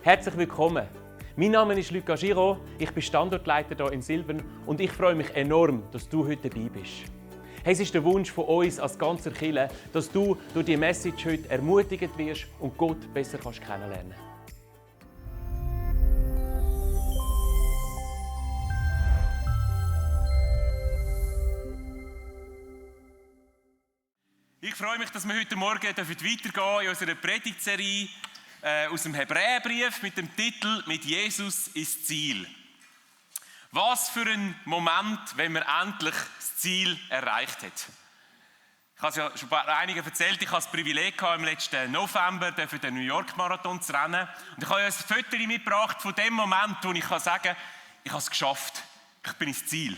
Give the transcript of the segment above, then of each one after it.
Herzlich willkommen. Mein Name ist Luca Giraud, ich bin Standortleiter hier in Silbern und ich freue mich enorm, dass du heute dabei bist. Hey, es ist der Wunsch von uns als ganzer Kirche, dass du durch diese Message heute ermutigt wirst und Gott besser kennenlernen kannst. Ich freue mich, dass wir heute Morgen weitergehen in unserer Predigtserie aus dem Hebräerbrief mit dem Titel «Mit Jesus ins Ziel». Was für ein Moment, wenn man endlich das Ziel erreicht hat. Ich habe es ja schon bei einigen erzählt, ich hatte das Privileg im letzten November für den New York Marathon zu rennen. Und ich habe ein Foto mitgebracht von dem Moment, wo ich sagen kann, ich habe es geschafft. Ich bin ins Ziel.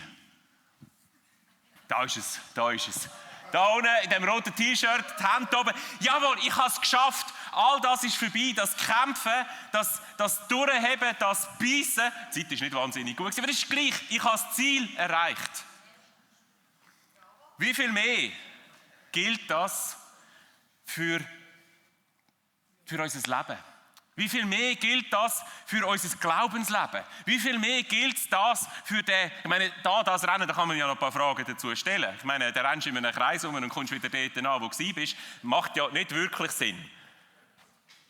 Da ist es, da ist es. Da unten in diesem roten T-Shirt, die Hände oben. Jawohl, ich habe es geschafft. All das ist vorbei. Das Kämpfen, das Durchheben, das Beißen. Die Zeit ist nicht wahnsinnig gut, aber es ist gleich. Ich habe das Ziel erreicht. Wie viel mehr gilt das für unser Leben? Wie viel mehr gilt das für unser Glaubensleben? Wie viel mehr gilt das für das Rennen, da kann man ja noch ein paar Fragen dazu stellen. Ich meine, da rennst du in einem Kreis rum und kommst wieder dort an, wo du warst. Macht ja nicht wirklich Sinn.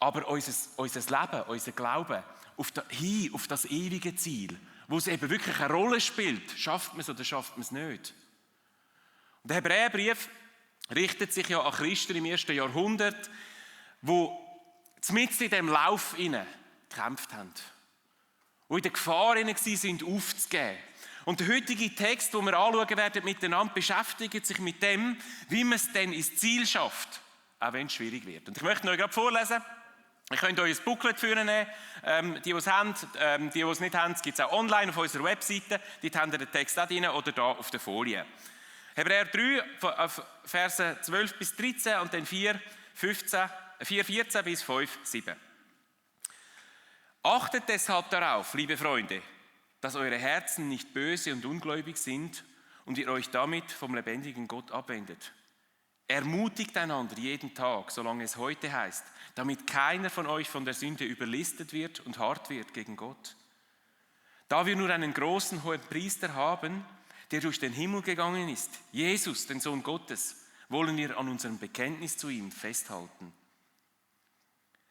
Aber unser Leben, unser Glauben, auf das ewige Ziel, wo es eben wirklich eine Rolle spielt, schafft man es oder schafft man es nicht? Und der Hebräerbrief richtet sich ja an Christen im 1. Jahrhundert, wo mitten in diesem Lauf gekämpft haben. Die in der Gefahr waren, aufzugeben. Und der heutige Text, den wir anschauen werden miteinander, beschäftigt sich mit dem, wie man es dann ins Ziel schafft, auch wenn es schwierig wird. Und ich möchte euch gerade vorlesen. Ihr könnt euch ein Booklet führen, die es haben. Die es nicht haben, gibt es auch online auf unserer Webseite. Dort habt ihr den Text auch drin oder hier auf der Folie. Hebräer 3, Verse 12 bis 13 und dann 4, 14 bis 5, 7. Achtet deshalb darauf, liebe Freunde, dass eure Herzen nicht böse und ungläubig sind und ihr euch damit vom lebendigen Gott abwendet. Ermutigt einander jeden Tag, solange es heute heißt, damit keiner von euch von der Sünde überlistet wird und hart wird gegen Gott. Da wir nur einen großen hohen Priester haben, der durch den Himmel gegangen ist, Jesus, den Sohn Gottes, wollen wir an unserem Bekenntnis zu ihm festhalten.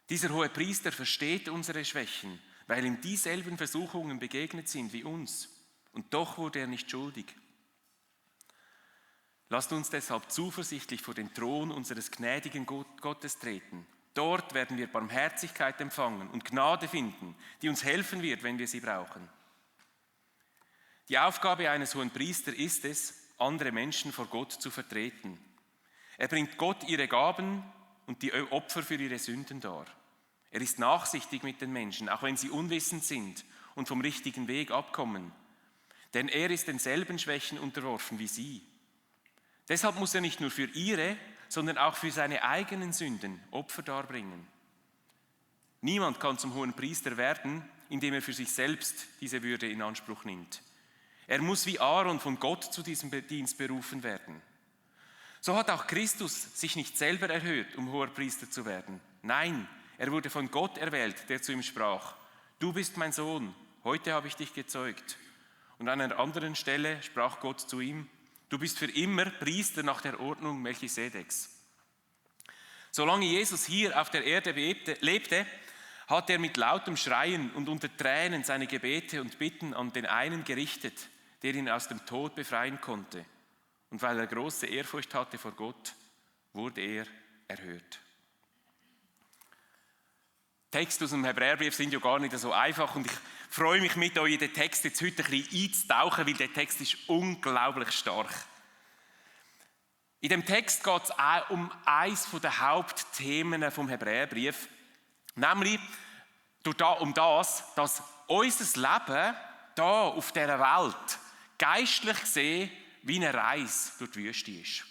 Dieser hohe Priester versteht unsere Schwächen, weil ihm dieselben Versuchungen begegnet sind wie uns. Und doch wurde er nicht schuldig. Lasst uns deshalb zuversichtlich vor den Thron unseres gnädigen Gottes treten. Dort werden wir Barmherzigkeit empfangen und Gnade finden, die uns helfen wird, wenn wir sie brauchen. Die Aufgabe eines hohen Priesters ist es, andere Menschen vor Gott zu vertreten. Er bringt Gott ihre Gaben und die Opfer für ihre Sünden dar. Er ist nachsichtig mit den Menschen, auch wenn sie unwissend sind und vom richtigen Weg abkommen. Denn er ist denselben Schwächen unterworfen wie sie. Deshalb muss er nicht nur für ihre, sondern auch für seine eigenen Sünden Opfer darbringen. Niemand kann zum hohen Priester werden, indem er für sich selbst diese Würde in Anspruch nimmt. Er muss wie Aaron von Gott zu diesem Dienst berufen werden. So hat auch Christus sich nicht selber erhöht, um hoher Priester zu werden. Nein, er wurde von Gott erwählt, der zu ihm sprach: Du bist mein Sohn, heute habe ich dich gezeugt. Und an einer anderen Stelle sprach Gott zu ihm: Du bist für immer Priester nach der Ordnung Melchisedeks. Solange Jesus hier auf der Erde lebte, hat er mit lautem Schreien und unter Tränen seine Gebete und Bitten an den einen gerichtet, der ihn aus dem Tod befreien konnte. Und weil er große Ehrfurcht hatte vor Gott, wurde er erhört. Texte aus dem Hebräerbrief sind ja gar nicht so einfach und ich freue mich mit euch in den Text jetzt heute ein bisschen einzutauchen, weil der Text ist unglaublich stark. In dem Text geht es auch um eines der Hauptthemen vom Hebräerbrief, nämlich um das, dass unser Leben hier auf dieser Welt geistlich gesehen wie eine Reise durch die Wüste ist.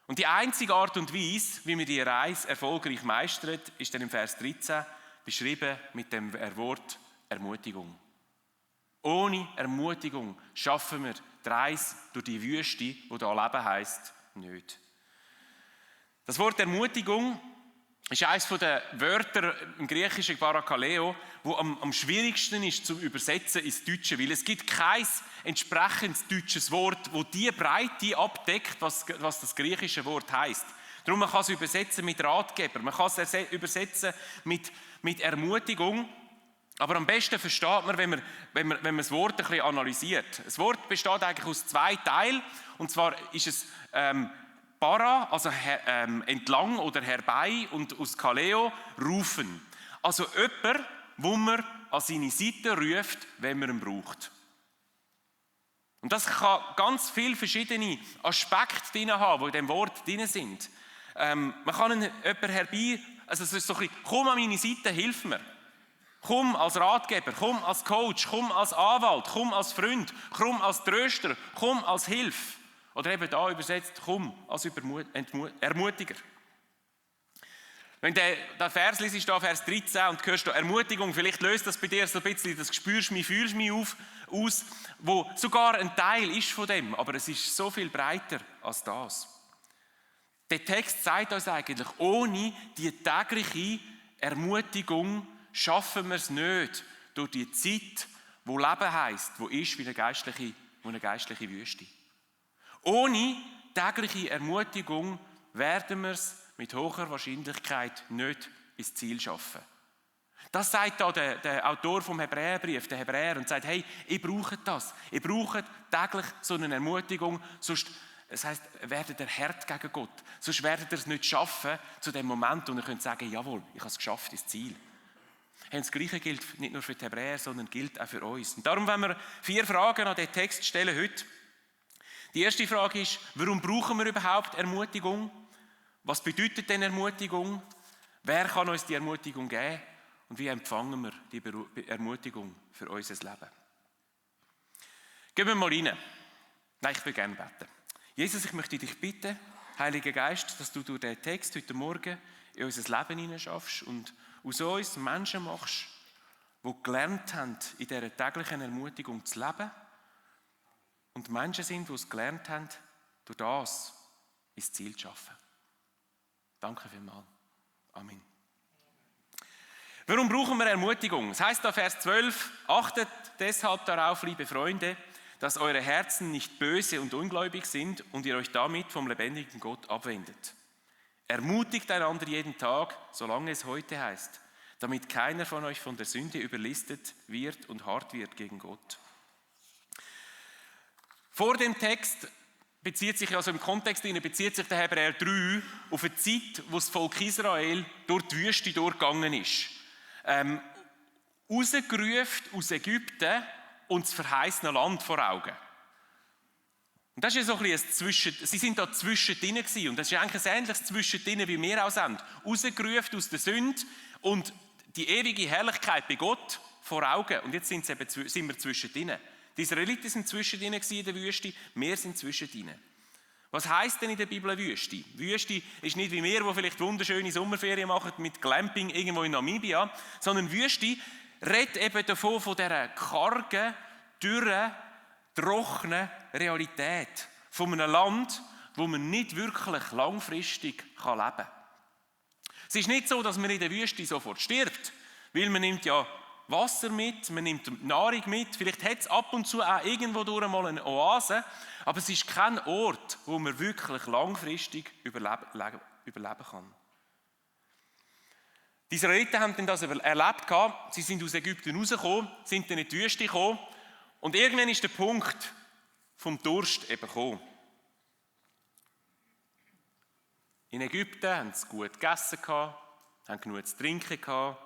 Und die einzige Art und Weise, wie wir diese Reise erfolgreich meistern, ist dann im Vers 13 beschrieben mit dem Wort Ermutigung. Ohne Ermutigung schaffen wir die Reise durch die Wüste, die hier Leben heisst, nicht. Das Wort Ermutigung ist eines der Wörter im Griechischen Parakaleo, wo am schwierigsten ist zu übersetzen ins Deutsche, weil es gibt kein entsprechendes deutsches Wort, wo die Breite abdeckt, was das griechische Wort heißt. Darum man kann es übersetzen mit Ratgeber, man kann es übersetzen mit Ermutigung, aber am besten versteht man, wenn man das Wort ein bisschen analysiert. Das Wort besteht eigentlich aus 2 Teilen, und zwar ist es para, also entlang oder herbei, und aus kaleo, rufen. Also jemand, wo man an seine Seite ruft, wenn man ihn braucht. Und das kann ganz viele verschiedene Aspekte drin haben, die in diesem Wort drin sind. Man kann jemanden herbei, also es ist so ein bisschen, komm an meine Seite, hilf mir. Komm als Ratgeber, komm als Coach, komm als Anwalt, komm als Freund, komm als Tröster, komm als Hilfe. Oder eben da übersetzt, komm als Ermutiger. Wenn der Vers liest, da Vers 13 und hörst da Ermutigung, vielleicht löst das bei dir so ein bisschen das «Spürst mich, fühlst mich» aus, wo sogar ein Teil ist von dem, aber es ist so viel breiter als das. Der Text sagt uns eigentlich, ohne die tägliche Ermutigung schaffen wir es nicht durch die Zeit, wo Leben heisst, wo ist wie eine geistliche Wüste. Ohne tägliche Ermutigung werden wir es mit hoher Wahrscheinlichkeit nicht ins Ziel schaffen. Das sagt da der Autor vom Hebräerbrief, der Hebräer, und sagt, hey, ihr braucht das. Ihr braucht täglich so eine Ermutigung, sonst, das heisst, werdet ihr hart gegen Gott. Sonst werdet ihr es nicht schaffen, zu dem Moment, wo ihr könnt sagen, jawohl, ich habe es geschafft, ins Ziel. Das Gleiche gilt nicht nur für die Hebräer, sondern gilt auch für uns. Und darum wollen wir 4 Fragen an diesen Text stellen heute. Die erste Frage ist, warum brauchen wir überhaupt Ermutigung? Was bedeutet denn Ermutigung? Wer kann uns die Ermutigung geben? Und wie empfangen wir die Ermutigung für unser Leben? Gehen wir mal rein. Nein, ich will gerne beten. Jesus, ich möchte dich bitten, Heiliger Geist, dass du durch den Text heute Morgen in unser Leben hineinschaffst und aus uns Menschen machst, die gelernt haben, in dieser täglichen Ermutigung zu leben, und Menschen sind, die es gelernt haben, durch das ins Ziel zu schaffen. Danke vielmals. Amen. Warum brauchen wir Ermutigung? Es heißt da Vers 12, achtet deshalb darauf, liebe Freunde, dass eure Herzen nicht böse und ungläubig sind und ihr euch damit vom lebendigen Gott abwendet. Ermutigt einander jeden Tag, solange es heute heißt, damit keiner von euch von der Sünde überlistet wird und hart wird gegen Gott. Vor dem Text bezieht sich, also im Kontext bezieht sich der Hebräer 3 auf eine Zeit, wo das Volk Israel durch die Wüste durchgegangen ist. Rausgerufen aus Ägypten und das verheißene Land vor Augen. Und das ist ja so ein bisschen sie sind da zwischendrin gewesen. Und das ist eigentlich ein ähnliches Zwischendrin, wie wir auch sind. Rausgerufen aus der Sünde und die ewige Herrlichkeit bei Gott vor Augen. Und jetzt sind wir zwischendrin. Die Israeliten sind zwischendrin in der Wüste, wir sind zwischendrin. Was heisst denn in der Bibel Wüste? Wüste ist nicht wie wir, die vielleicht wunderschöne Sommerferien machen mit Glamping irgendwo in Namibia, sondern Wüste redet eben davon, von dieser kargen, dürren, trockenen Realität. Von einem Land, wo man nicht wirklich langfristig leben kann. Es ist nicht so, dass man in der Wüste sofort stirbt, weil man nimmt ja Wasser mit, man nimmt Nahrung mit, vielleicht hat es ab und zu auch irgendwo durch mal eine Oase, aber es ist kein Ort, wo man wirklich langfristig überleben kann. Die Israeliten haben das erlebt, sie sind aus Ägypten rausgekommen, sind dann in die Wüste gekommen und irgendwann ist der Punkt vom Durst eben gekommen. In Ägypten haben sie gut gegessen, haben genug zu trinken gehabt.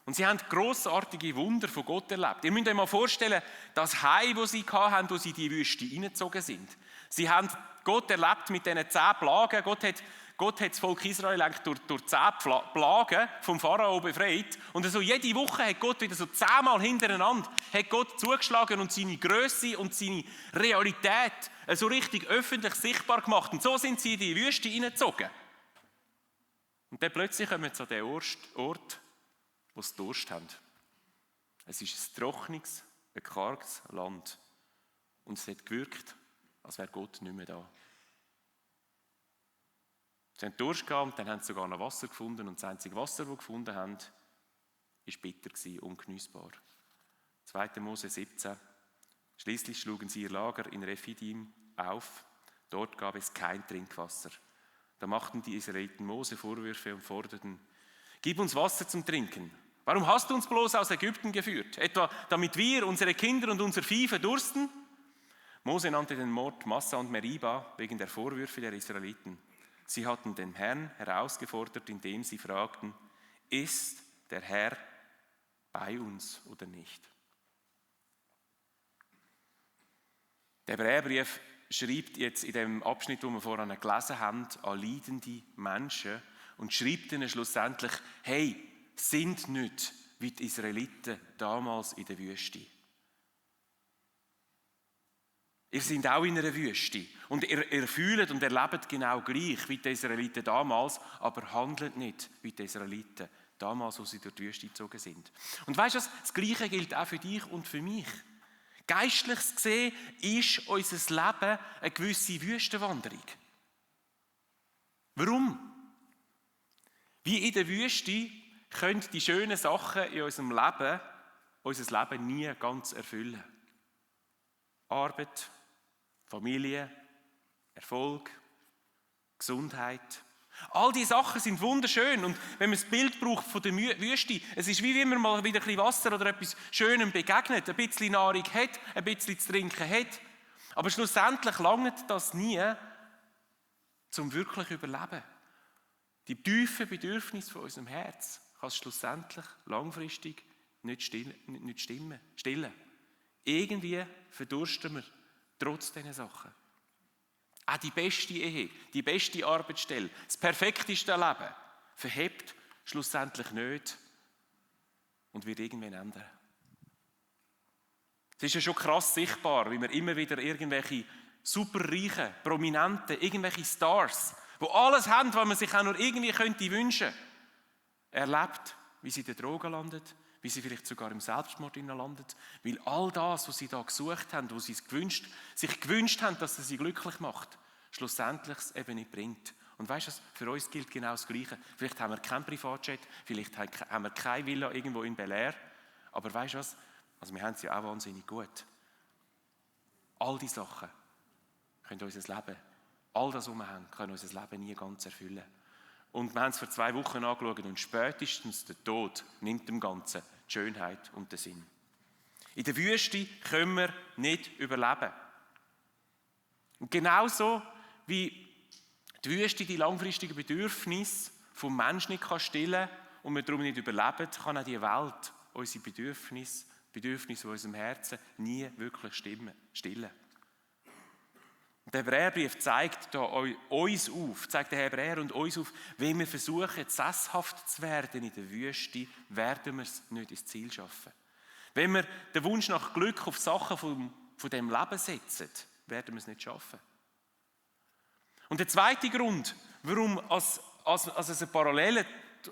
Und sie haben grossartige Wunder von Gott erlebt. Ihr müsst euch mal vorstellen, das Heim, das sie hatten, wo sie in die Wüste hineingezogen sind. Sie haben Gott erlebt mit diesen 10 Plagen. Gott hat das Volk Israel eigentlich durch 10 Plagen vom Pharao befreit. Und so jede Woche hat Gott wieder so 10-mal hintereinander hat Gott zugeschlagen und seine Grösse und seine Realität so richtig öffentlich sichtbar gemacht. Und so sind sie in die Wüste hineingezogen. Und dann plötzlich kommen sie an den Ort, wo sie Durst haben. Es ist ein trockenes, ein karges Land. Und es hat gewirkt, als wäre Gott nicht mehr da. Sie haben Durst gehabt und dann haben sie sogar noch Wasser gefunden. Und das einzige Wasser, das sie gefunden haben, war bitter, ungenießbar. 2. Mose 17. Schließlich schlugen sie ihr Lager in Rephidim auf. Dort gab es kein Trinkwasser. Da machten die Israeliten Mose Vorwürfe und forderten: Gib uns Wasser zum Trinken. Warum hast du uns bloß aus Ägypten geführt? Etwa damit wir, unsere Kinder und unser Vieh verdursten? Mose nannte den Ort Massa und Meriba wegen der Vorwürfe der Israeliten. Sie hatten den Herrn herausgefordert, indem sie fragten: Ist der Herr bei uns oder nicht? Der Hebräerbrief schreibt jetzt in dem Abschnitt, den wir vorhin gelesen haben, an leidende Menschen und schreibt ihnen schlussendlich: Hey, sind nicht wie die Israeliten damals in der Wüste. Ihr seid auch in einer Wüste und ihr fühlt und erlebt genau gleich wie die Israeliten damals, aber handelt nicht wie die Israeliten damals, als sie durch die Wüste gezogen sind. Und weißt du, das Gleiche gilt auch für dich und für mich. Geistlich gesehen ist unser Leben eine gewisse Wüstenwanderung. Warum? Wie in der Wüste können die schönen Sachen in unserem Leben unser Leben nie ganz erfüllen. Arbeit, Familie, Erfolg, Gesundheit. All diese Sachen sind wunderschön und wenn man das Bild braucht von der Wüste, es ist wie wenn man mal wieder ein bisschen Wasser oder etwas Schönem begegnet, ein bisschen Nahrung hat, ein bisschen zu trinken hat. Aber schlussendlich langt das nie zum wirklich Überleben. Die tiefen Bedürfnisse von unserem Herz kann es schlussendlich langfristig nicht stillen. Irgendwie verdursten wir trotz diesen Sachen. Auch die beste Ehe, die beste Arbeitsstelle, das perfekteste Leben verhebt schlussendlich nicht und wird irgendwann ändern. Es ist ja schon krass sichtbar, wie wir immer wieder irgendwelche superreichen, prominenten, irgendwelche Stars, die alles haben, was man sich auch nur irgendwie wünschen könnte, erlebt, wie sie in den Drogen landet, wie sie vielleicht sogar im Selbstmord landet, weil all das, was sie da gesucht haben, was sie sich gewünscht haben, dass es sie glücklich macht, schlussendlich es eben nicht bringt. Und weißt du, für uns gilt genau das Gleiche. Vielleicht haben wir keinen Privatjet, vielleicht haben wir keine Villa irgendwo in Bel Air, aber weißt du was? Also wir haben es ja auch wahnsinnig gut. All diese Sachen können unser Leben, all das, was wir haben, können unser Leben nie ganz erfüllen. Und wir haben es vor 2 Wochen angeschaut und spätestens der Tod nimmt dem Ganzen die Schönheit und den Sinn. In der Wüste können wir nicht überleben. Und genauso wie die Wüste die langfristigen Bedürfnisse vom Menschen nicht stillen kann und wir darum nicht überleben, kann auch die Welt unsere Bedürfnisse von unserem Herzen nie wirklich stillen. Der Hebräerbrief zeigt da uns auf, zeigt der Hebräer und uns auf, wenn wir versuchen, sesshaft zu werden in der Wüste, werden wir es nicht ins Ziel schaffen. Wenn wir den Wunsch nach Glück auf Sachen von diesem Leben setzen, werden wir es nicht schaffen. Und der zweite Grund, warum es eine Parallele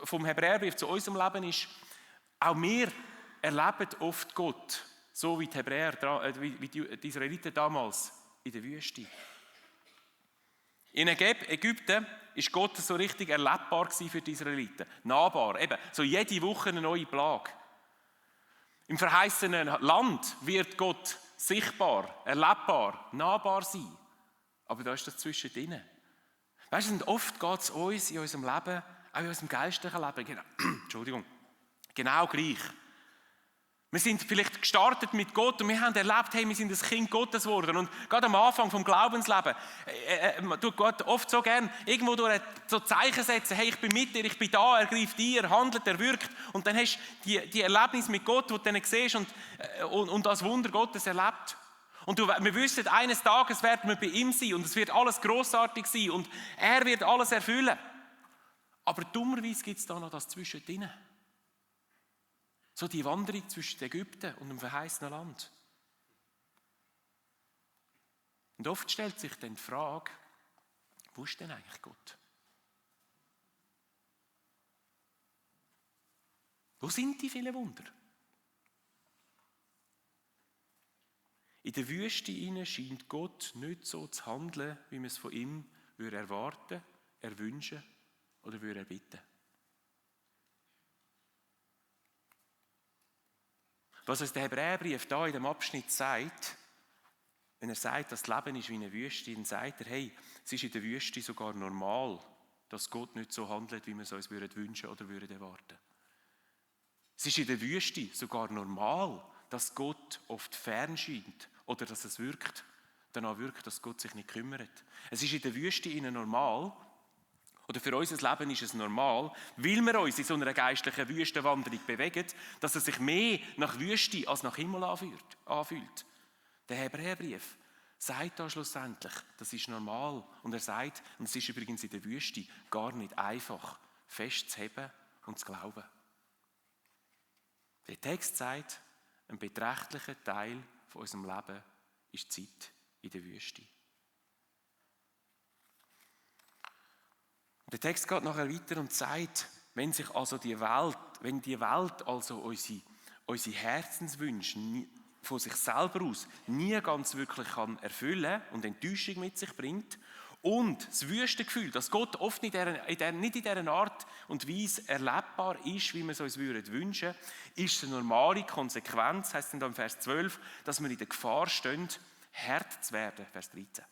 vom Hebräerbrief zu unserem Leben ist, auch wir erleben oft Gott, so wie die Hebräer, wie die Israeliten damals in der Wüste. In Ägypten ist Gott so richtig erlebbar für die Israeliten. Nahbar, eben, so jede Woche eine neue Plage. Im verheißenen Land wird Gott sichtbar, erlebbar, nahbar sein. Aber da ist das zwischendrin. Weißt du, und oft geht es uns in unserem Leben, auch in unserem geistlichen Leben, genau gleich. Wir sind vielleicht gestartet mit Gott und wir haben erlebt, hey, wir sind ein Kind Gottes geworden. Und gerade am Anfang vom Glaubensleben tut Gott oft so gern irgendwo durch so Zeichen setzen, hey, ich bin mit dir, ich bin da, er greift ein, er handelt, er wirkt. Und dann hast du die Erlebnis mit Gott, die du dann siehst und das Wunder Gottes erlebt. Und wir wissen, eines Tages werden wir bei ihm sein und es wird alles grossartig sein und er wird alles erfüllen. Aber dummerweise gibt es da noch das Zwischendrin. So die Wanderung zwischen Ägypten und dem verheißenen Land. Und oft stellt sich dann die Frage, wo ist denn eigentlich Gott? Wo sind die vielen Wunder? In der Wüste scheint Gott nicht so zu handeln, wie man es von ihm erwarten würde. er wünschen oder würde er bitten? Was uns der Hebräerbrief da in dem Abschnitt sagt, wenn er sagt, dass das Leben ist wie eine Wüste, dann sagt er, hey, es ist in der Wüste sogar normal, dass Gott nicht so handelt, wie wir es uns wünschen oder erwarten. Es ist in der Wüste sogar normal, dass Gott oft fernscheint oder dass es danach wirkt, dass Gott sich nicht kümmert. Es ist in der Wüste ihnen normal, oder für unser Leben ist es normal, weil wir uns in so einer geistlichen Wüstenwanderung bewegen, dass es sich mehr nach Wüste als nach Himmel anfühlt. Der Hebräerbrief sagt da schlussendlich, das ist normal. Und er sagt, und es ist übrigens in der Wüste gar nicht einfach, festzuheben und zu glauben. Der Text sagt, ein beträchtlicher Teil von unserem Leben ist Zeit in der Wüste. Der Text geht nachher weiter und sagt, wenn die Welt also unsere Herzenswünsche von sich selber aus nie ganz wirklich erfüllen kann und Enttäuschung mit sich bringt und das Wüstengefühl, dass Gott oft nicht in dieser Art und Weise erlebbar ist, wie wir es uns wünschen würden, ist es eine normale Konsequenz, heisst es dann im Vers 12, dass wir in der Gefahr stehen, hart zu werden, Vers 13.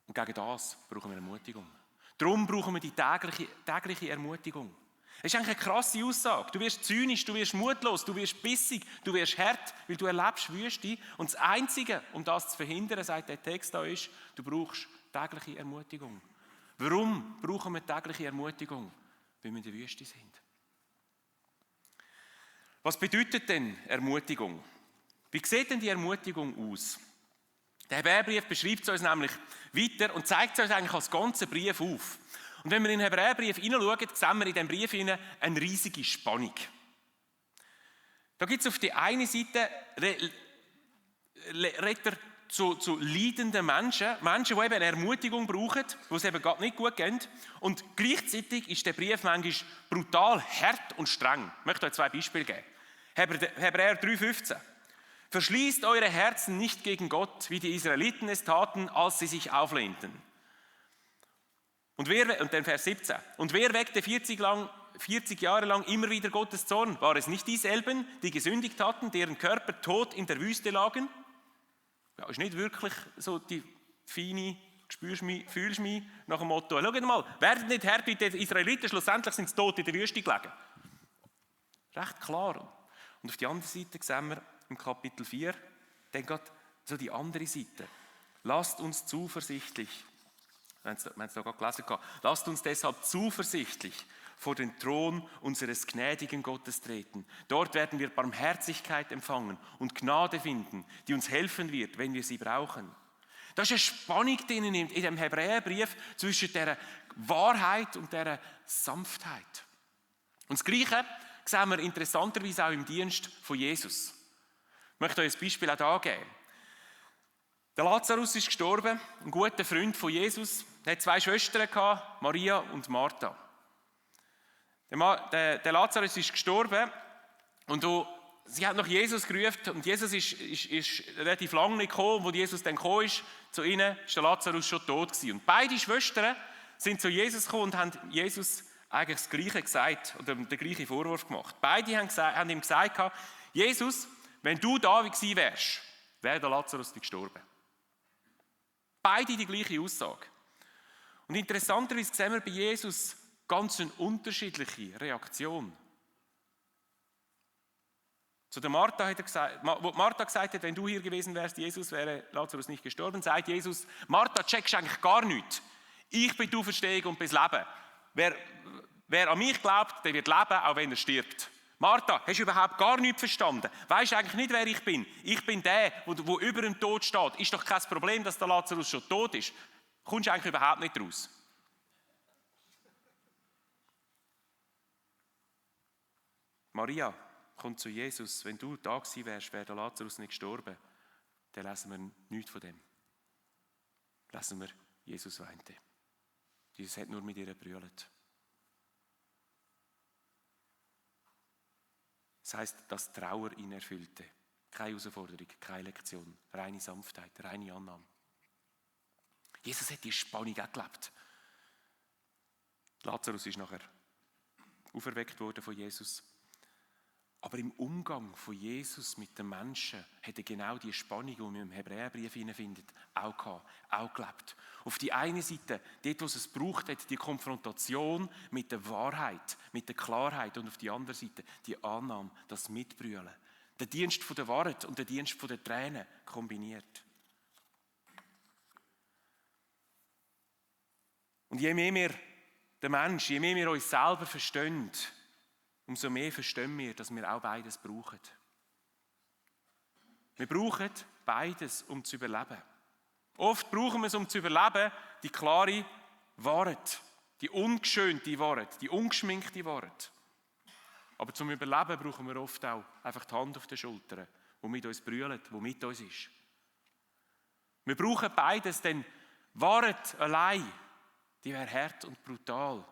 Und gegen das brauchen wir Ermutigung. Darum brauchen wir die tägliche Ermutigung. Es ist eigentlich eine krasse Aussage. Du wirst zynisch, du wirst mutlos, du wirst bissig, du wirst hart, weil du erlebst Wüste. Und das Einzige, um das zu verhindern, sagt der Text da, ist, du brauchst tägliche Ermutigung. Warum brauchen wir tägliche Ermutigung? Weil wir in der Wüste sind. Was bedeutet denn Ermutigung? Wie sieht denn die Ermutigung aus? Der Hebräerbrief beschreibt es uns nämlich weiter und zeigt es uns eigentlich als ganzen Brief auf. Und wenn wir in den Hebräerbrief hineinschauen, sehen wir in diesem Brief eine riesige Spannung. Da gibt es auf der einen Seite redet er zu leidenden Menschen, die eben eine Ermutigung brauchen, wo es eben gerade nicht gut geht. Und gleichzeitig ist der Brief manchmal brutal, hart und streng. Ich möchte euch 2 Beispiele geben. Hebräer 3,15. Verschließt eure Herzen nicht gegen Gott, wie die Israeliten es taten, als sie sich auflehnten. Und dann Vers 17. Und wer weckte 40 Jahre lang immer wieder Gottes Zorn? War es nicht dieselben, die gesündigt hatten, deren Körper tot in der Wüste lagen? Ja, ist nicht wirklich so die feine, spürst mich, fühlst mich, nach dem Motto, schau mal, werdet nicht hart wie die Israeliten, schlussendlich sind sie tot in der Wüste gelegen. Recht klar. Und auf die andere Seite sehen wir im Kapitel 4, dann geht so die andere Seite. Lasst uns zuversichtlich, wir haben es da gerade gelesen, lasst uns deshalb zuversichtlich vor den Thron unseres gnädigen Gottes treten. Dort werden wir Barmherzigkeit empfangen und Gnade finden, die uns helfen wird, wenn wir sie brauchen. Da ist eine Spannung drin in dem Hebräerbrief zwischen dieser Wahrheit und dieser Sanftheit. Und das Gleiche sehen wir interessanterweise auch im Dienst von Jesus. Ich möchte euch ein Beispiel auch hier geben. Der Lazarus ist gestorben, ein guter Freund von Jesus. Er hatte 2 Schwestern, Maria und Martha. Der Lazarus ist gestorben und sie hat nach Jesus gerufen und Jesus ist relativ lange nicht gekommen. Als Jesus dann gekommen ist, zu ihnen, ist der Lazarus schon tot gewesen. Und beide Schwestern sind zu Jesus gekommen und haben Jesus eigentlich das Gleiche gesagt oder den gleichen Vorwurf gemacht. Beide haben ihm gesagt, Jesus, wenn du da gewesen wärst, wäre der Lazarus nicht gestorben. Beide die gleiche Aussage. Und interessanterweise sehen wir bei Jesus ganz eine unterschiedliche Reaktion. Zu der Martha hat er gesagt, wo Martha gesagt hat, wenn du hier gewesen wärst, Jesus, wäre Lazarus nicht gestorben, sagt Jesus, Martha, checkst eigentlich gar nichts. Ich bin die Auferstehung und bin das Leben. Wer an mich glaubt, der wird leben, auch wenn er stirbt. Martha, hast du überhaupt gar nichts verstanden? Weisst du eigentlich nicht, wer ich bin? Ich bin der, der über dem Tod steht. Ist doch kein Problem, dass der Lazarus schon tot ist. Kommst du eigentlich überhaupt nicht raus? Maria kommt zu Jesus. Wenn du da gewesen wärst, wäre der Lazarus nicht gestorben. Dann lesen wir nichts von dem. Lesen wir, Jesus weinte. Jesus hat nur mit ihr gebrüllt. Das heisst, dass Trauer ihn erfüllte. Keine Herausforderung, keine Lektion, reine Sanftheit, reine Annahme. Jesus hat die Spannung auch gelebt. Lazarus ist nachher auferweckt worden von Jesus. Aber im Umgang von Jesus mit den Menschen hat er genau die Spannung, die man im Hebräerbrief findet, auch gehabt, auch gelebt. Auf die eine Seite, dort, wo es braucht, hat die Konfrontation mit der Wahrheit, mit der Klarheit, und auf die andere Seite die Annahme, das Mitbrüllen. Der Dienst von der Wahrheit und der Dienst von der Tränen kombiniert. Und je mehr wir den Menschen, je mehr wir uns selber verstehen, umso mehr verstehen wir, dass wir auch beides brauchen. Wir brauchen beides, um zu überleben. Oft brauchen wir es, um zu überleben, die klare Wahrheit, die ungeschönte Wahrheit, die ungeschminkte Wahrheit. Aber zum Überleben brauchen wir oft auch einfach die Hand auf den Schultern, die mit uns brüllt, die mit uns ist. Wir brauchen beides, denn Wahrheit allein, die wäre hart und brutal.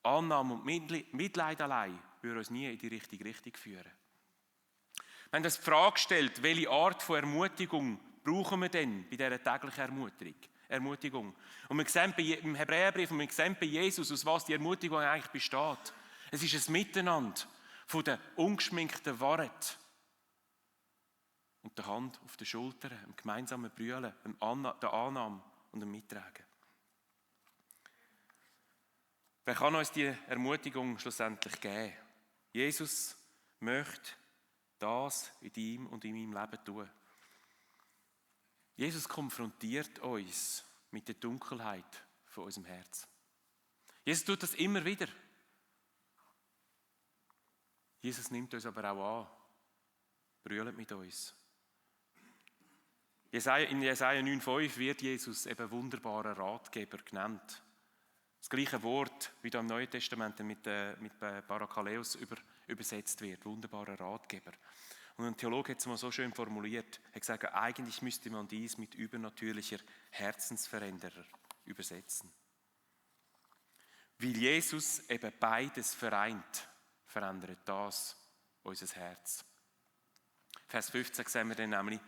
Annahme und Mitleid allein würde uns nie in die richtige Richtung führen. Wenn das die Frage stellt, welche Art von Ermutigung brauchen wir denn bei dieser täglichen Ermutigung? Und wir sehen im Hebräerbrief, und wir sehen bei Jesus, aus was die Ermutigung eigentlich besteht. Es ist ein Miteinander von der ungeschminkten Wahrheit und der Hand auf den Schultern, dem gemeinsamen Brüllen, der Annahme und dem Mittragen. Wer kann uns die Ermutigung schlussendlich geben? Jesus möchte das in deinem und in meinem Leben tun. Jesus konfrontiert uns mit der Dunkelheit von unserem Herz. Jesus tut das immer wieder. Jesus nimmt uns aber auch an, brüllt mit uns. In Jesaja 9,5 wird Jesus eben wunderbarer Ratgeber genannt. Das gleiche Wort, wie da im Neuen Testament mit Parakaleos übersetzt wird, wunderbarer Ratgeber. Und ein Theologe hat es mal so schön formuliert, er hat gesagt, eigentlich müsste man dies mit übernatürlicher Herzensveränderer übersetzen. Weil Jesus eben beides vereint, verändert das unser Herz. Vers 15 sehen wir dann nämlich,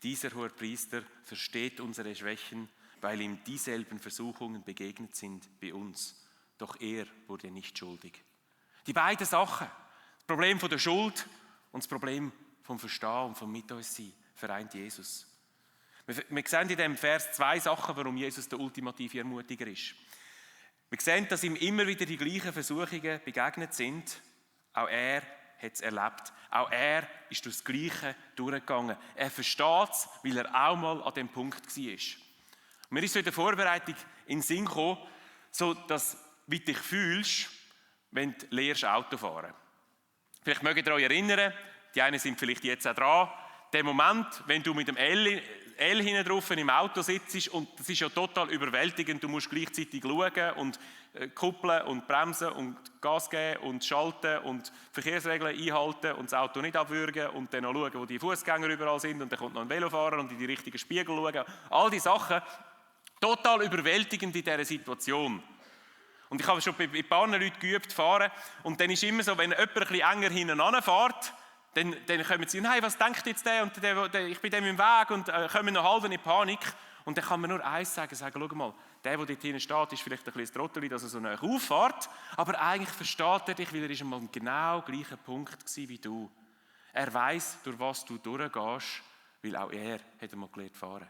dieser Hohepriester versteht unsere Schwächen, weil ihm dieselben Versuchungen begegnet sind wie uns. Doch er wurde nicht schuldig. Die beiden Sachen, das Problem von der Schuld und das Problem vom Verstehen und vom Mit uns sein, vereint Jesus. Wir sehen in diesem Vers 2 Sachen, warum Jesus der ultimative Ermutiger ist. Wir sehen, dass ihm immer wieder die gleichen Versuchungen begegnet sind. Auch er hat es erlebt. Auch er ist durch das Gleiche durchgegangen. Er versteht es, weil er auch mal an dem Punkt war. Mir ist so in der Vorbereitung in den Sinn gekommen, so dass, wie du dich fühlst, wenn du lernst Auto fahren. Vielleicht mögt ihr euch erinnern, die einen sind vielleicht jetzt auch dran, der Moment, wenn du mit dem L hinten drauf im Auto sitzt und das ist ja total überwältigend, du musst gleichzeitig schauen und kuppeln und bremsen und Gas geben und schalten und Verkehrsregeln einhalten und das Auto nicht abwürgen und dann noch schauen, wo die Fußgänger überall sind und dann kommt noch ein Velofahrer und in die richtigen Spiegel schauen. All diese Sachen, total überwältigend in dieser Situation. Und ich habe schon bei ein paar Leuten geübt fahren und dann ist immer so, wenn jemand ein bisschen enger hinten anfährt, dann kommen sie, nein, was denkt jetzt der und der, ich bin dem im Weg und kommen noch halb in Panik. Und dann kann man nur eins sagen, schau mal, der dort hinten steht, ist vielleicht ein bisschen Trottel, dass er so nah auffährt, aber eigentlich versteht er dich, weil er ist einmal am genau gleichen Punkt war wie du. Er weiss, durch was du durchgehst, weil auch er hat einmal gelernt fahren.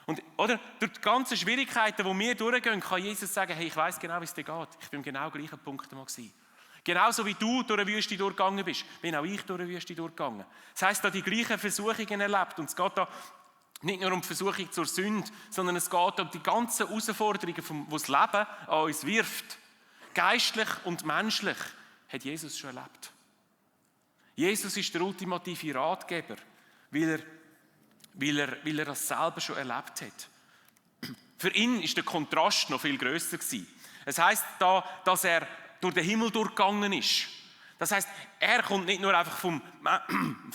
Und, oder, durch die ganzen Schwierigkeiten, die wir durchgehen, kann Jesus sagen, hey, ich weiss genau, wie es dir geht. Ich bin am genau gleichen Punkt mal gewesen. Genauso wie du durch eine Wüste durchgegangen bist, bin auch ich durch eine Wüste durchgegangen. Das heisst, da die gleichen Versuchungen erlebt. Und es geht da nicht nur um die Versuchung zur Sünde, sondern es geht um die ganzen Herausforderungen, die das Leben an uns wirft. Geistlich und menschlich hat Jesus schon erlebt. Jesus ist der ultimative Ratgeber, weil er das selber schon erlebt hat. Für ihn ist der Kontrast noch viel grösser gewesen. Es heisst da, dass er durch den Himmel durchgegangen ist. Das heisst, er kommt nicht nur einfach vom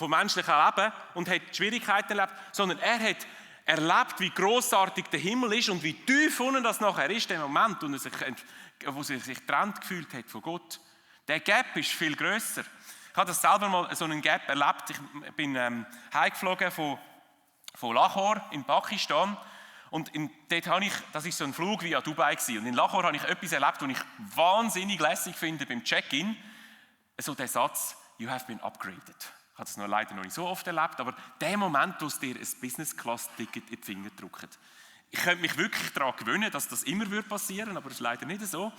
menschlichen Leben und hat Schwierigkeiten erlebt, sondern er hat erlebt, wie grossartig der Himmel ist und wie tief unten das nachher ist, der Moment, wo er sich getrennt gefühlt hat von Gott. Der Gap ist viel grösser. Ich habe das selber mal so einen Gap erlebt. Ich bin heimgeflogen von Lahore in Pakistan. Und dort habe ich, das war so ein Flug via Dubai gewesen. Und in Lahore habe ich etwas erlebt, was ich wahnsinnig lässig finde beim Check-in. So der Satz, you have been upgraded. Ich habe das leider noch nicht so oft erlebt, aber der Moment, wo es dir ein Business-Class-Ticket in die Finger drückt. Ich könnte mich wirklich daran gewöhnen, dass das immer passieren würde, aber das ist leider nicht so.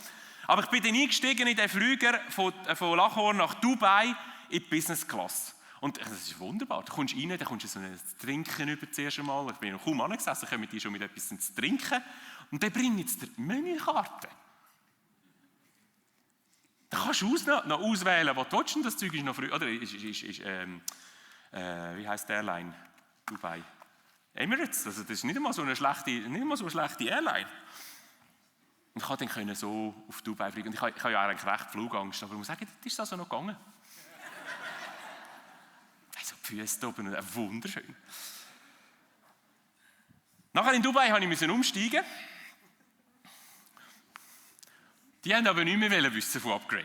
Aber ich bin dann eingestiegen in den Flüger von Lahore nach Dubai in die Business-Class. Und das ist wunderbar. Du kommst rein, dann kommst du so ein Trinken über das erste Mal. Ich bin noch kaum angesessen, kommen die schon mit etwas zu trinken. Und dann bringen jetzt die Menükarte. Da kannst du noch auswählen, was du willst. Das Zeug ist noch früh. Oder wie heisst die Airline? Dubai. Emirates. Also das ist nicht einmal so eine schlechte Airline. Und ich konnte dann so auf Dubai fliegen. Und ich habe ja eigentlich recht Flugangst. Aber ich muss sagen, das ist also noch gegangen. Also die Füße da oben, wunderschön. Nachher in Dubai musste ich umsteigen. Die haben aber nicht mehr wissen von Upgrade.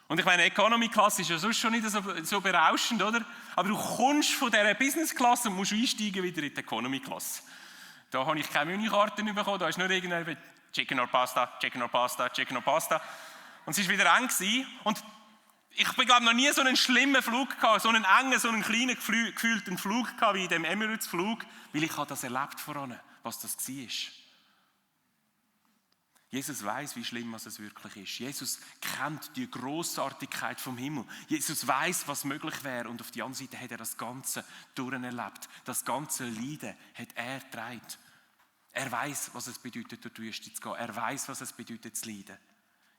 Und ich meine, Economy Class ist ja sonst schon nicht so berauschend, oder? Aber du kommst von dieser Business Class und musst einsteigen wieder in die Economy Class. Da habe ich keine Menükarten bekommen, da ist nur irgendwie Chicken or Pasta, Chicken or Pasta, Chicken or Pasta. Und es war wieder eng gewesen. Und ich glaube noch nie so einen schlimmen Flug gehabt, so einen engen, so einen kleinen gefühlten Flug gehabt wie in dem Emirates-Flug, weil ich habe das erlebt voran, was das war. Jesus weiß, wie schlimm es wirklich ist. Jesus kennt die Grossartigkeit vom Himmel. Jesus weiß, was möglich wäre. Und auf der anderen Seite hat er das Ganze durcherlebt. Das ganze Leiden hat er getragen. Er weiß, was es bedeutet, durch die Wüste zu gehen. Er weiß, was es bedeutet, zu leiden.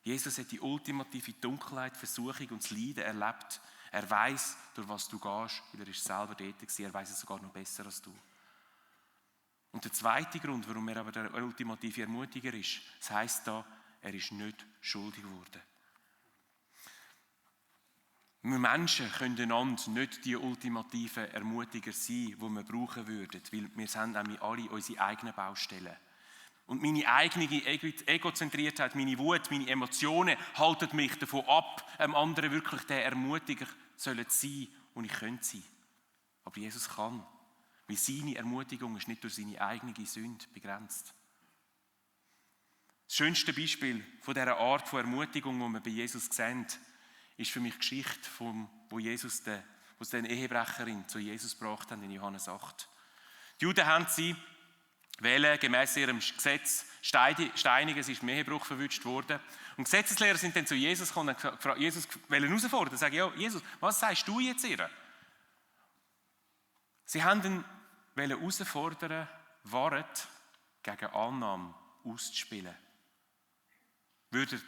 Jesus hat die ultimative Dunkelheit, Versuchung und das Leiden erlebt. Er weiß, durch was du gehst, weil er ist selber dort war. Er weiß es sogar noch besser als du. Und der zweite Grund, warum er aber der ultimative Ermutiger ist, das heisst da, er ist nicht schuldig geworden. Wir Menschen können einander nicht die ultimativen Ermutiger sein, die wir brauchen würden, weil wir haben nämlich alle unsere eigenen Baustellen. Und meine eigene Egozentriertheit, meine Wut, meine Emotionen halten mich davon ab, einem anderen wirklich der Ermutiger zu sein, den ich sein könnte. Aber Jesus kann. Weil seine Ermutigung ist nicht durch seine eigene Sünde begrenzt. Das schönste Beispiel von dieser Art von Ermutigung, die wir bei Jesus sehen, ist für mich die Geschichte, wo Jesus den Ehebrecherin zu Jesus gebracht hat in Johannes 8. Die Juden haben sie gemäss ihrem Gesetz steinigen, sie ist im Ehebruch verwünscht worden. Und Gesetzeslehrer sind dann zu Jesus gekommen und haben gefragt, Jesus herausfordern. Sagen, ja, Jesus, was sagst du jetzt ihr? Sie haben ihn herausfordern, Wahrheit gegen Annahme auszuspielen. Würde er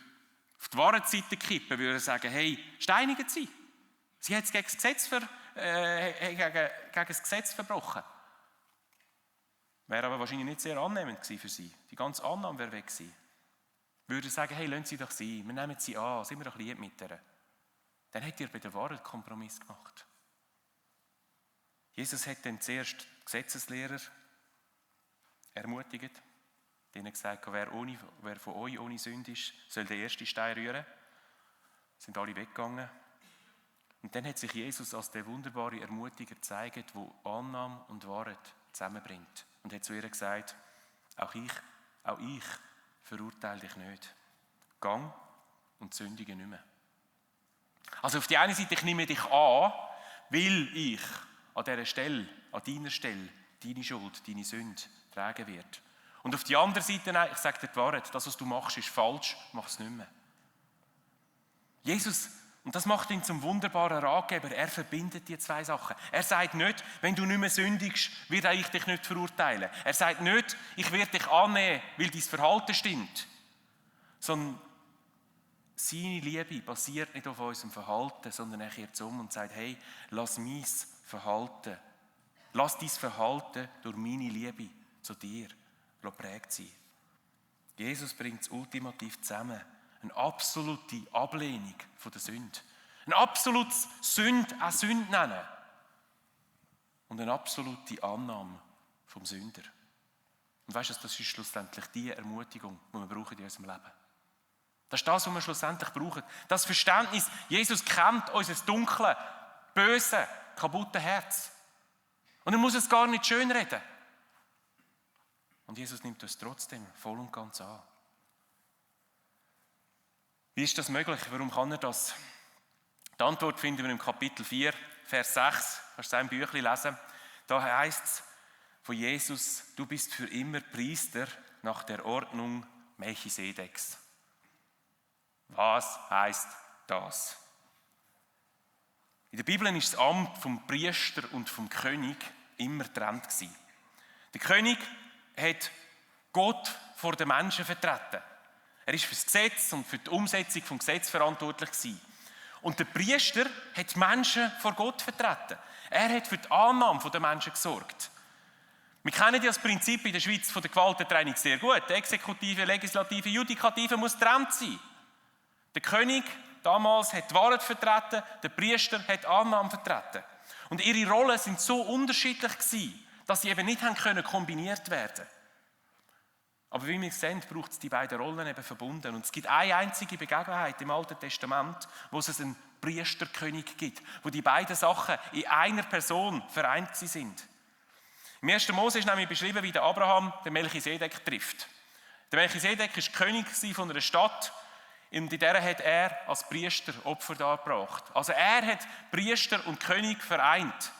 auf die Wahrheitsseite kippen, würde er sagen, hey, steinigen Sie. Sie hat es gegen das Gesetz verbrochen. Wäre aber wahrscheinlich nicht sehr annehmend gewesen für sie. Die ganze Annahme wäre weg gewesen. Würde er sagen, hey, lassen Sie doch sein, wir nehmen sie an, sind wir doch lieb mit ihr. Dann hätte er bei der Wahrheit Kompromiss gemacht. Jesus hat dann zuerst die Gesetzeslehrer ermutigt, denen gesagt, wer von euch ohne Sünde ist, soll den ersten Stein rühren. Sind alle weggegangen. Und dann hat sich Jesus als der wunderbare Ermutiger gezeigt, der Annahme und Wahrheit zusammenbringt. Und hat zu ihr gesagt, auch ich verurteile dich nicht. Gang und sündige nicht mehr. Also auf die eine Seite, ich nehme dich an, weil ich an dieser Stelle, an deiner Stelle, deine Schuld, deine Sünde tragen wird. Und auf die andere Seite, nein, ich sage dir die Wahrheit, das, was du machst, ist falsch, mach es nicht mehr. Jesus, und das macht ihn zum wunderbaren Ratgeber, er verbindet die zwei Sachen. Er sagt nicht, wenn du nicht mehr sündigst, werde ich dich nicht verurteilen. Er sagt nicht, ich werde dich annehmen, weil dein Verhalten stimmt. Sondern seine Liebe basiert nicht auf unserem Verhalten, sondern er kehrt um und sagt, hey, lass dein Verhalten durch meine Liebe zu dir geprägt sein. Jesus bringt es ultimativ zusammen. Eine absolute Ablehnung von der Sünde. Ein absolutes Sünde auch Sünde nennen. Und eine absolute Annahme vom Sünder. Und weißt du, das ist schlussendlich die Ermutigung, die wir brauchen in unserem Leben. Das ist das, was wir schlussendlich brauchen. Das Verständnis, Jesus kennt unser dunkle, böse, kaputte Herz. Und er muss es gar nicht schönreden. Und Jesus nimmt uns trotzdem voll und ganz an. Wie ist das möglich? Warum kann er das? Die Antwort finden wir im Kapitel 4, Vers 6. Kannst du es im Büchlein lesen? Da heißt es von Jesus: Du bist für immer Priester nach der Ordnung Melchisedeks. Was heißt das? In der Bibel ist das Amt vom Priester und vom König immer getrennt gewesen. Der König hat Gott vor den Menschen vertreten. Er ist für das Gesetz und für die Umsetzung des Gesetzes verantwortlich gewesen. Und der Priester hat die Menschen vor Gott vertreten. Er hat für die Annahme der Menschen gesorgt. Wir kennen ja das Prinzip in der Schweiz von der Gewaltentrennung sehr gut. Die Exekutive, Legislative, Judikative muss getrennt sein. Der König damals hat die Wahrheit vertreten, der Priester hat die Annahme vertreten. Und ihre Rollen sind so unterschiedlich gewesen, dass sie eben nicht kombiniert werden können. Aber wie wir sehen, braucht es die beiden Rollen eben verbunden. Und es gibt eine einzige Begebenheit im Alten Testament, wo es einen Priesterkönig gibt, wo die beiden Sachen in einer Person vereint sind. Im 1. Mose ist nämlich beschrieben, wie der Abraham den Melchisedek trifft. Der Melchisedek war König von einer Stadt, in der hat er als Priester Opfer dargebracht. Also er hat Priester und König vereint.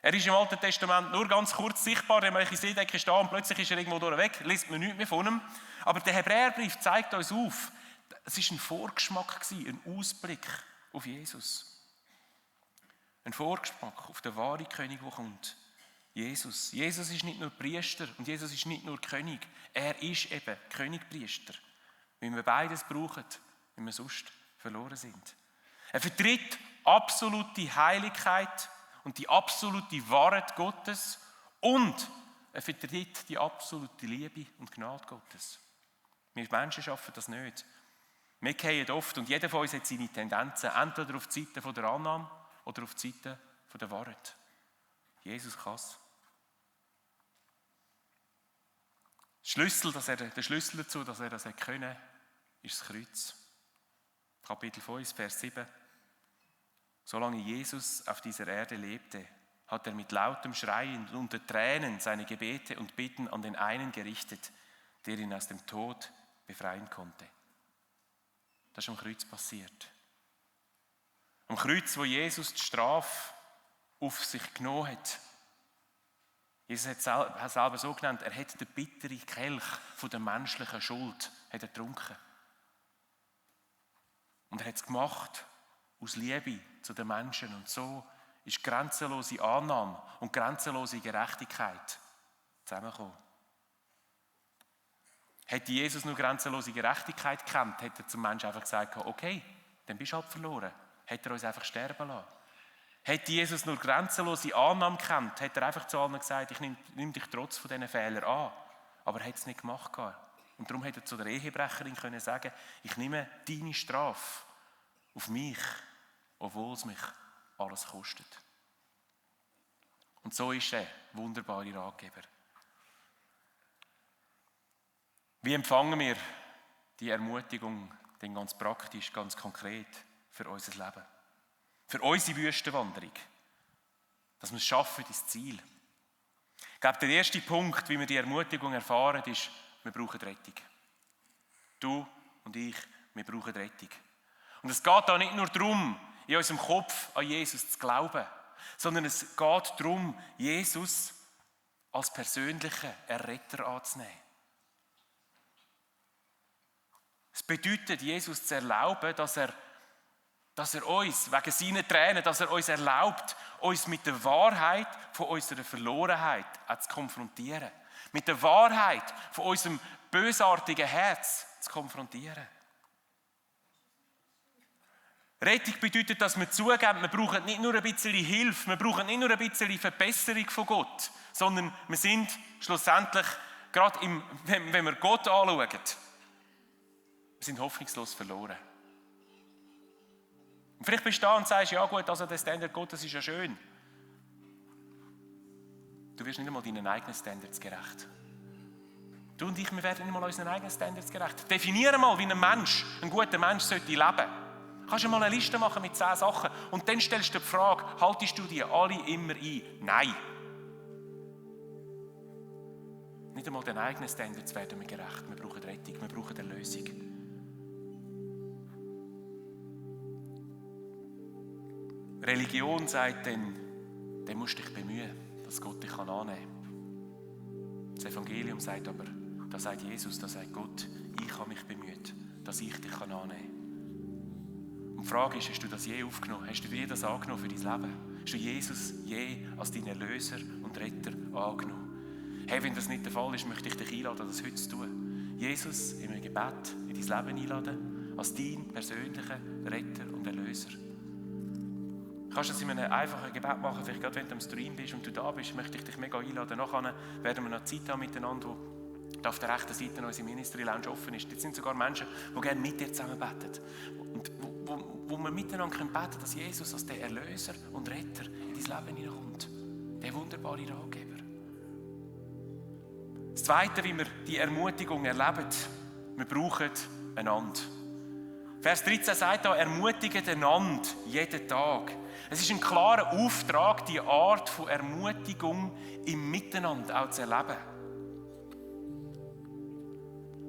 Er ist im Alten Testament nur ganz kurz sichtbar, der Melchisedek ist da und plötzlich ist er irgendwo weg, liest man nichts mehr von ihm. Aber der Hebräerbrief zeigt uns auf, es war ein Vorgeschmack, ein Ausblick auf Jesus. Ein Vorgeschmack auf den wahren König, der kommt. Jesus. Jesus ist nicht nur Priester und Jesus ist nicht nur König. Er ist eben Königpriester. Weil wir beides brauchen, wenn wir sonst verloren sind. Er vertritt absolute Heiligkeit und die absolute Wahrheit Gottes und er vertritt die absolute Liebe und Gnade Gottes. Wir Menschen schaffen das nicht. Wir fallen oft und jeder von uns hat seine Tendenzen, entweder auf die Seite der Annahme oder auf die Seite der Wahrheit. Jesus kann es. Der Schlüssel dazu, dass er das können, ist das Kreuz. Kapitel 5, Vers 7. Solange Jesus auf dieser Erde lebte, hat er mit lautem Schreien und unter Tränen seine Gebete und Bitten an den einen gerichtet, der ihn aus dem Tod befreien konnte. Das ist am Kreuz passiert. Am Kreuz, wo Jesus die Strafe auf sich genommen hat. Jesus hat es selber so genannt, er hat den bitteren Kelch von der menschlichen Schuld getrunken. Und er hat es gemacht aus Liebe zu den Menschen. Und so ist grenzenlose Annahme und grenzenlose Gerechtigkeit zusammengekommen. Hätte Jesus nur grenzenlose Gerechtigkeit gekannt, hätte er zum Menschen einfach gesagt, okay, dann bist du halt verloren. Hätte er uns einfach sterben lassen. Hätte Jesus nur grenzenlose Annahme gekannt, hätte er einfach zu allen gesagt, ich nehme dich trotz von diesen Fehlern an. Aber er hat es nicht gemacht. Und darum hätte er zu der Ehebrecherin können sagen, ich nehme deine Strafe auf mich, obwohl es mich alles kostet. Und so ist er wunderbare Ratgeber. Wie empfangen wir die Ermutigung denn ganz praktisch, ganz konkret für unser Leben? Für unsere Wüstenwanderung. Dass wir es schaffen, das Ziel. Ich glaube, der erste Punkt, wie wir die Ermutigung erfahren, ist, wir brauchen Rettung. Du und ich, wir brauchen Rettung. Und es geht da nicht nur darum, in unserem Kopf an Jesus zu glauben, sondern es geht darum, Jesus als persönlichen Erretter anzunehmen. Es bedeutet, Jesus zu erlauben, dass er uns, wegen seiner Tränen, dass er uns erlaubt, uns mit der Wahrheit von unserer Verlorenheit zu konfrontieren. Mit der Wahrheit von unserem bösartigen Herz zu konfrontieren. Rettung bedeutet, dass wir zugeben, wir brauchen nicht nur ein bisschen Hilfe, wir brauchen nicht nur ein bisschen Verbesserung von Gott, sondern wir sind schlussendlich, gerade wenn wir Gott anschauen, wir sind hoffnungslos verloren. Und vielleicht bist du da und sagst, ja gut, also der Standard Gottes ist ja schön. Du wirst nicht einmal deinen eigenen Standards gerecht. Du und ich, wir werden nicht einmal unseren eigenen Standards gerecht. Definiere mal, wie ein guter Mensch sollte leben. Kannst du mal eine Liste machen mit 10 Sachen und dann stellst du dir die Frage, haltest du die alle immer ein? Nein. Nicht einmal den eigenen Standards werden wir gerecht. Wir brauchen Rettung, wir brauchen Erlösung. Religion sagt dann musst du dich bemühen, dass Gott dich annehmen kann. Das Evangelium sagt aber, da sagt Jesus, da sagt Gott, ich habe mich bemüht, dass ich dich annehmen kann. Und die Frage ist, hast du das je aufgenommen? Hast du dir das angenommen für dein Leben? Hast du Jesus je als deinen Erlöser und Retter angenommen? Hey, wenn das nicht der Fall ist, möchte ich dich einladen, das heute zu tun. Jesus in einem Gebet in dein Leben einladen, als deinen persönlichen Retter und Erlöser. Du kannst das in einem einfachen Gebet machen, vielleicht gerade wenn du am Stream bist und du da bist, möchte ich dich mega einladen. Nachher werden wir noch Zeit haben miteinander, wo auf der rechten Seite unsere Ministry Lounge offen ist. Dort sind sogar Menschen, die gerne mit dir zusammen beten. Und wo wir miteinander beten können, dass Jesus als der Erlöser und Retter in dein Leben hineinkommt. Der wunderbare Ratgeber. Das Zweite, wie wir die Ermutigung erleben, wir brauchen einander. Vers 13 sagt da, ermutigt einander jeden Tag. Es ist ein klarer Auftrag, die Art von Ermutigung im Miteinander auch zu erleben.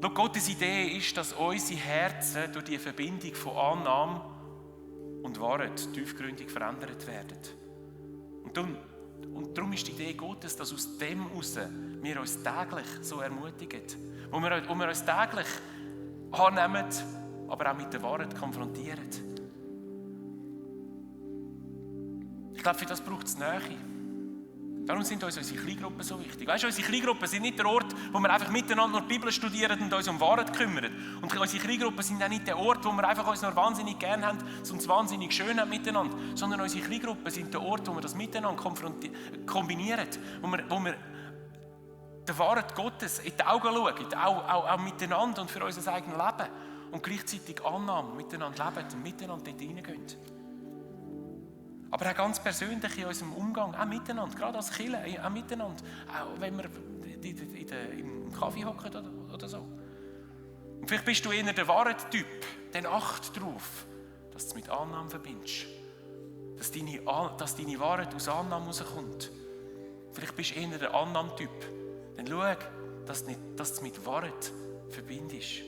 Schau, Gottes Idee ist, dass unsere Herzen durch die Verbindung von Annahme und Wahrheit tiefgründig verändert werden. Und darum ist die Idee Gottes, dass aus dem heraus wir uns täglich so ermutigen. Wo wir uns täglich annehmen, aber auch mit der Wahrheit konfrontieren. Ich glaube, für das braucht es Nähe. Darum sind uns unsere Kleingruppen so wichtig. Weißt du, unsere Kleingruppen sind nicht der Ort, wo wir einfach miteinander nur die Bibel studieren und uns um Wahrheit kümmern. Und unsere Kleingruppen sind auch nicht der Ort, wo wir einfach uns nur wahnsinnig gern haben und uns wahnsinnig schön haben miteinander. Sondern unsere Kleingruppen sind der Ort, wo wir das miteinander kombinieren. Wo wir der Wahrheit Gottes in die Augen schauen, auch miteinander und für unser eigenes Leben. Und gleichzeitig Annahme miteinander leben und miteinander dort reingehen. Aber auch ganz persönlich in unserem Umgang, auch miteinander, gerade als Kirche, auch miteinander. Auch wenn wir im Kaffee hocken oder so. Und vielleicht bist du eher der Wahrheit-Typ, dann acht darauf, dass du es mit Annahme verbindest. Dass deine Wahrheit aus Annahme rauskommt. Vielleicht bist du eher der Annahme-Typ. Dann schau, dass du es mit Wahrheit verbindest.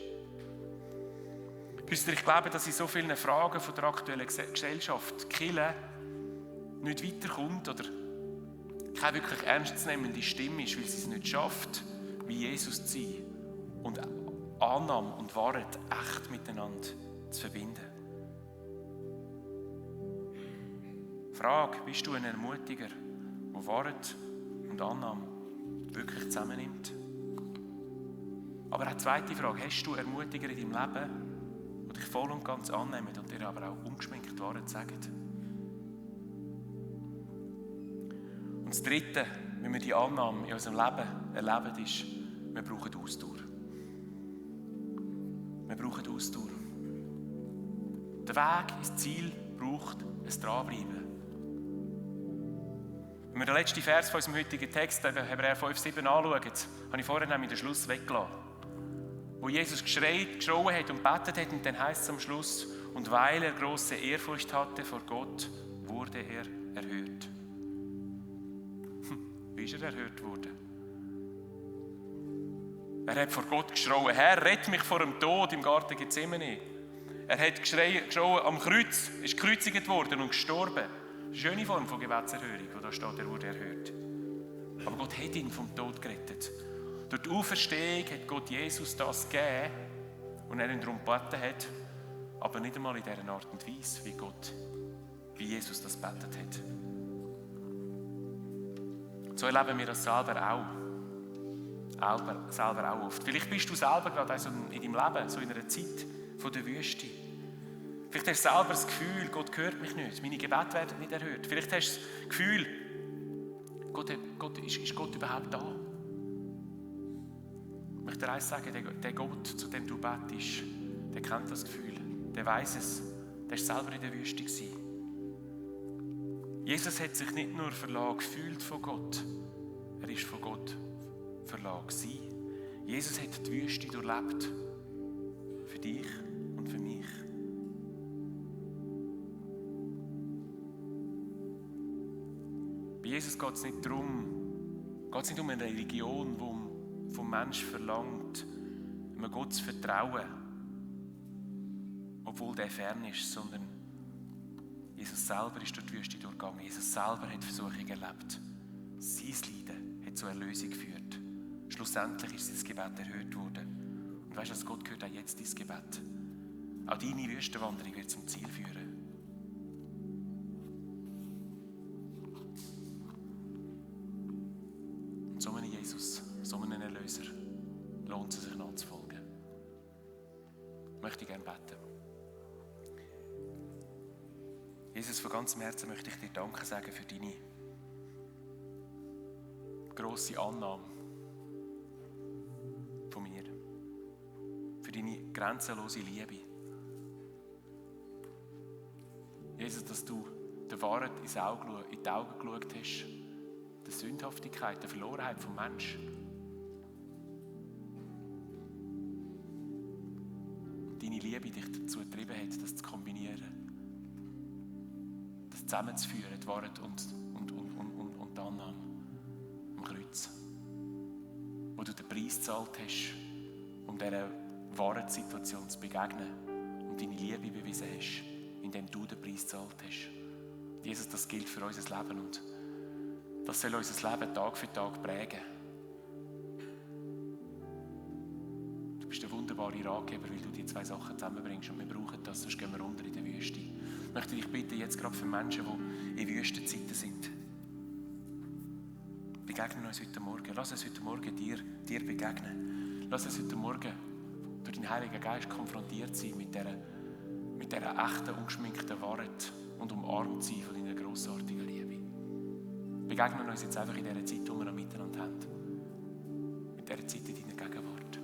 Wisst ihr, ich glaube, dass in so vielen Fragen von der aktuellen Gesellschaft die Kirche nicht weiterkommt oder keine wirklich ernstzunehmende Stimme ist, weil sie es nicht schafft, wie Jesus zu sein und Annahme und Wahrheit echt miteinander zu verbinden. Frage, bist du ein Ermutiger, der Wahrheit und Annahme wirklich zusammennimmt? Aber auch die zweite Frage, hast du Ermutiger in deinem Leben, die dich voll und ganz annehmen und dir aber auch ungeschminkt die Wahrheit sagen? Und das Dritte, wenn wir die Annahme in unserem Leben erleben, ist, wir brauchen Ausdauer. Wir brauchen Ausdauer. Der Weg ins Ziel braucht ein Dranbleiben. Wenn wir den letzten Vers von unserem heutigen Text, Hebräer 5,7 anschauen, habe ich vorhin nämlich den Schluss weggelassen. Wo Jesus geschrauen hat und betet hat, und dann heisst es am Schluss, und weil er große Ehrfurcht hatte vor Gott, wurde er erhört. Wie ist er erhört worden? Er hat vor Gott geschrauen, Herr, rett mich vor dem Tod im Garten Gethsemane. Er hat geschrauen am Kreuz, ist gekreuzigt worden und gestorben. Eine schöne Form von Gebetserhörung, wo da steht, er wurde erhört. Aber Gott hat ihn vom Tod gerettet. Durch die Auferstehung hat Gott Jesus das gegeben und er ihn darum gebeten hat, aber nicht einmal in dieser Art und Weise, wie Jesus das gebetet hat. So erleben wir das selber auch oft. Vielleicht bist du selber gerade also in deinem Leben, so in einer Zeit von der Wüste. Vielleicht hast du selber das Gefühl, Gott hört mich nicht, meine Gebete werden nicht erhört. Vielleicht hast du das Gefühl, ist Gott überhaupt da? Ich möchte dir eins sagen, der Gott, zu dem du betest, der kennt das Gefühl, der weiß es, der war selber in der Wüste gewesen. Jesus hat sich nicht nur verlassen gefühlt von Gott, er ist von Gott verlassen gewesen. Jesus hat die Wüste durchlebt. Für dich und für mich. Bei Jesus geht es nicht um eine Religion, die um vom Menschen verlangt, einem Gott zu vertrauen, obwohl der fern ist, sondern Jesus selber ist durch die Wüste durchgegangen. Jesus selber hat Versuchung erlebt. Sein Leiden hat zur Erlösung geführt. Schlussendlich ist sein Gebet erhört worden. Und weißt du, Gott hört auch jetzt dein Gebet. Auch deine Wüstenwanderung wird zum Ziel führen. Und so einem Jesus, so einem Erlöser, lohnt es sich nachzufolgen. Ich möchte gerne beten. Jesus, von ganzem Herzen möchte ich dir Danke sagen für deine grosse Annahme von mir. Für deine grenzenlose Liebe. Jesus, dass du der Wahrheit in die Augen geschaut hast, der Sündhaftigkeit, der Verlorenheit des Menschen. Deine Liebe dich dazu getrieben hat, das zu kombinieren, das zusammenzuführen, die Wahrheit und die Annahme am Kreuz. Wo du den Preis gezahlt hast, um dieser Wahrheitssituation zu begegnen und deine Liebe bewiesen hast, indem du den Preis gezahlt hast. Jesus, das gilt für unser Leben und das soll unser Leben Tag für Tag prägen. Du bist der wunderbare Ratgeber, weil du die zwei Sachen zusammenbringst und wir brauchen das, sonst gehen wir unter in der Wüste. Ich möchte dich bitten, jetzt gerade für Menschen, die in Wüstenzeiten sind, begegnen uns heute Morgen. Lass uns heute Morgen dir begegnen. Lass uns heute Morgen durch den Heiligen Geist konfrontiert sein mit dieser echten, ungeschminkten Wahrheit und umarmt sein von deiner grossartigen Liebe. Begegnen uns jetzt einfach in dieser Zeit, die wir noch miteinander haben. Mit dieser Zeit in deiner Gegenwart.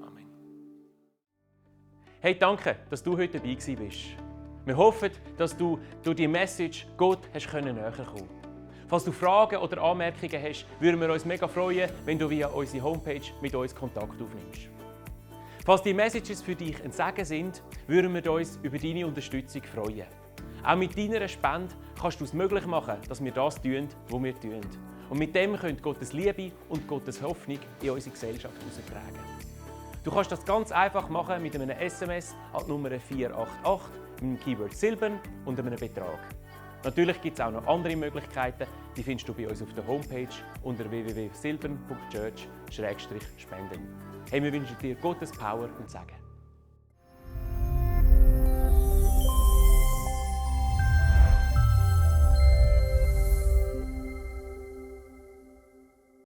Amen. Hey, danke, dass du heute dabei gewesen bist. Wir hoffen, dass du durch die Message Gott näher kommen konntest. Falls du Fragen oder Anmerkungen hast, würden wir uns mega freuen, wenn du via unsere Homepage mit uns Kontakt aufnimmst. Falls die Messages für dich ein Segen sind, würden wir uns über deine Unterstützung freuen. Auch mit deiner Spende kannst du es möglich machen, dass wir das tun, was wir tun. Und mit dem könnt Gottes Liebe und Gottes Hoffnung in unsere Gesellschaft heraustragen. Du kannst das ganz einfach machen mit einem SMS an die Nummer 488 mit dem Keyword Silbern und einem Betrag. Natürlich gibt es auch noch andere Möglichkeiten, die findest du bei uns auf der Homepage unter www.silbern.church/spenden. Hey, wir wünschen dir Gottes Power und Segen.